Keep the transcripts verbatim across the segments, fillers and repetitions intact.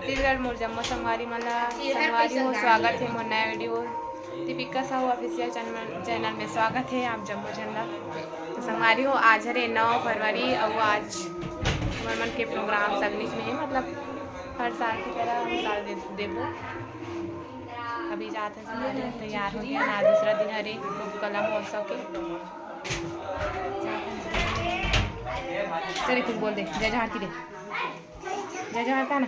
छत्तीसगढ़ मोर जम्मो संगवारी मन ला, संगवारी हो, स्वागत हे मोर नया video Deepika Sahu official channel, channel में स्वागत हे आप जम्मो जन ला। तो संगवारी हो, आज हरे नौ फरवरी अउ आज हमर मन के प्रोग्राम सगनीच में हे, मतलब हर साल की तरह हम साल दे, देबो। अभी जात हे संगवारी हो, तैयार हो गया ना, दूसरा दिन हरे लोक कला महोत्सव के। चल, कुछ बोल दे, जय जोहार की दे, जय जोहार का ना।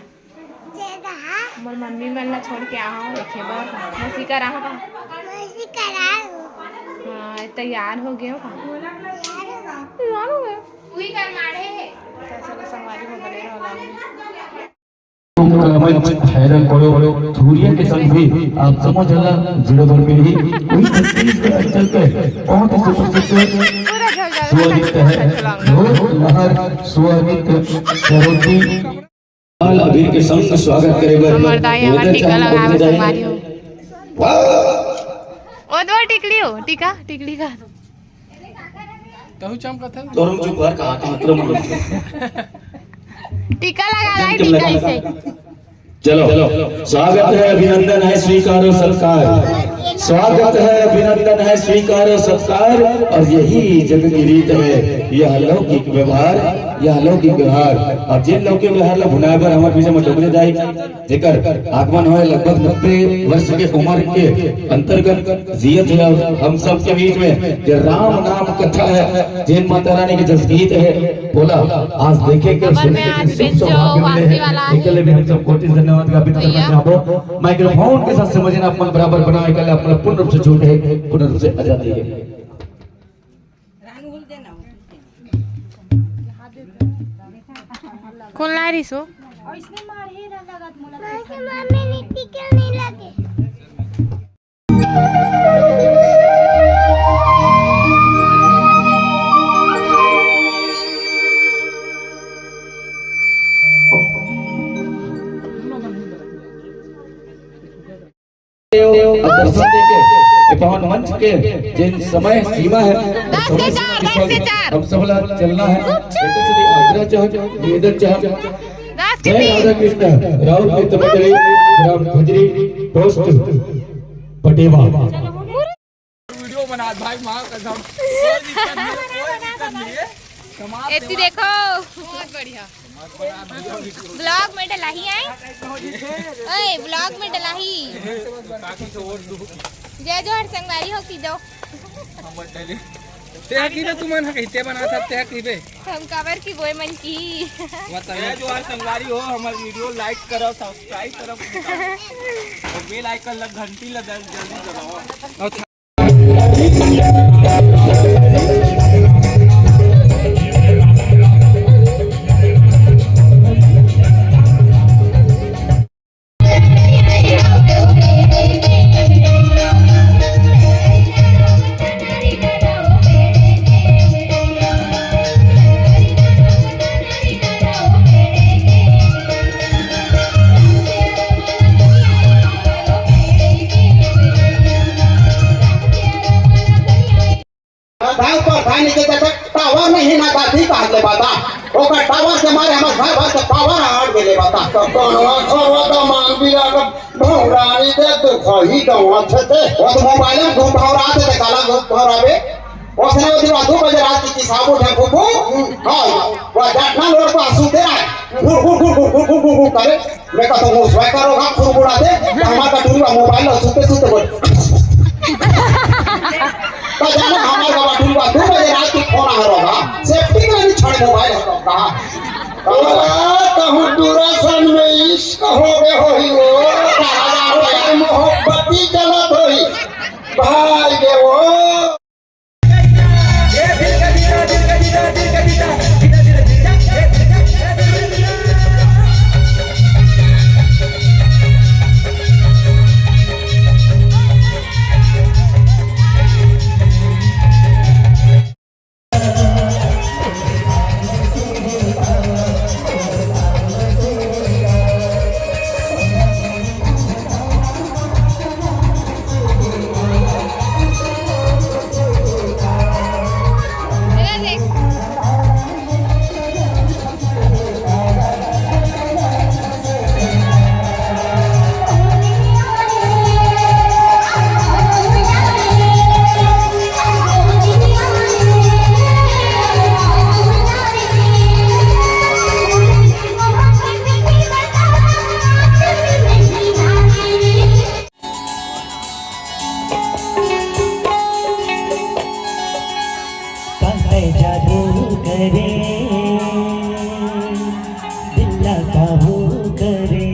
मोर मम्मी मन ला छोड़ के आहा हूँ देखे बर। मौसी करा हो का? मौसी करा हो। हाँ, तैयार हो गए हो का? तैयार हो गए। तैयार हो गए। तो चलो, संगवारी हो गए, रहो लाओ। मंच viral करो, धुरिया के संग भी आप समझ ला, जुड़े बर मिलही। वही छत्तीसगढ़ अंचल के बहुत ही सुप्रसिद्ध पूरा झगड़ा स्वर नृत्य है, ढोल लहर स्वर नृत्य करोती। लाल अबीर के संग स्वागत करे बर हमर दाई हमर टीका लगावे संगवारी हो। वाह! ओ दो टिकली हो, टीका, टिकली का। तहु चमकत है। तोर मुंह चुप कर, कहा था, मतलब, मतलब। टीका लगा लाई, टीका इसे। चलो, स्वागत है, अभिनंदन है, स्वीकारो सत्कार। स्वागत है, अभिनंदन है, स्वीकारो सत्कार। और यही जग की रीत है, यह लौकिक व्यवहार, यह लौकिक व्यवहार। और जिन लौकिक व्यवहार ला भुलाए बर हमर पीछे में डोकरे दाई, जेकर आगमन होय लगभग नब्बे वर्ष के उम्र के अंतर्गत जियत हे और हम सबके बीच में जे राम नाम कथा है, जेन माता रानी के जस गीत है, बोला, आज देखे के हमर सुने में के आज शुभ बेंचो सौभाग्य मिले वासी है। वाला है। एकले भी हम सब कोटि धन्यवाद ज्ञापित करना भैया। चाहबो। माइक्रोफोन के साथ समझना अपन बराबर बनाए के लिए अपन पूर्ण रूप से छूट है, पूर्ण रूप से आजादी है। कौन ला रही सो? मम्मी ने टिकल नहीं लगे। दर्शन देके ये पावन मंच के जिन समय सीमा है, दस के चार, दस के चार। हम सब ला चलना है। एक तो श्री आग्रह चाहत, निवेदन चाहत। दस के जय तीन। राधा कृष्ण, राउत मित्र मंडली, ग्राम खजरी, पोस्ट पटेवा। वीडियो बना भाई, माँ कसम, कोई दिक्कत नहीं है, कोई दिक्कत नहीं है। समाज एती सेवा। देखो, बहुत बढ़िया। ब्लॉग में डलाही आए। ओए, ब्लॉग में डलाही। जय जोहार संगवारी हो की दो। ते की बे तुमन ह कहिते बना सकते हैं की बे। हम काबर की बोए मन की। जय जोहार संगवारी हो, हमर वीडियो लाइक करो, सब्सक्राइब करो और बेल आइकन ला घंटी ला दल-, जल्दी दबाओ। और भाई प्रधान के जगह टावर नहीं ना दादी कहा ले बता। ओकर टावर के मारे हमर घर भर के पावर आड़ गेले बता। तो कौनवा खबर तो मान भी लागत भौरानी दे दुखही गवा छते। वो तो मोबाइल में घूम भौरा दे काला घूम भौरावे। उसने वो दिन दो बजे रात की किसाबो ढंग को, हाँ, वो जाटना लोर को आंसू दे रहा है। घुर, घुर, घुर करे। मैं कहता हूँ, "वो स्वयं करोगा, खुरबुड़ा दे।" तो हमारा टूरी मोबाइल और सुते सुते बोल। तो जाने हमारे बाबा टूरी दो बजे रात की फोन आ रहा होगा, सेफ्टी के लिए छोड़ मोबाइल है तो कहा। कहूँ दूरासन में इश्क हो गए हो ही वो। मोहब्बती गलत हो ही। भाई के वो। जादू करे, दिल ला काबू करे।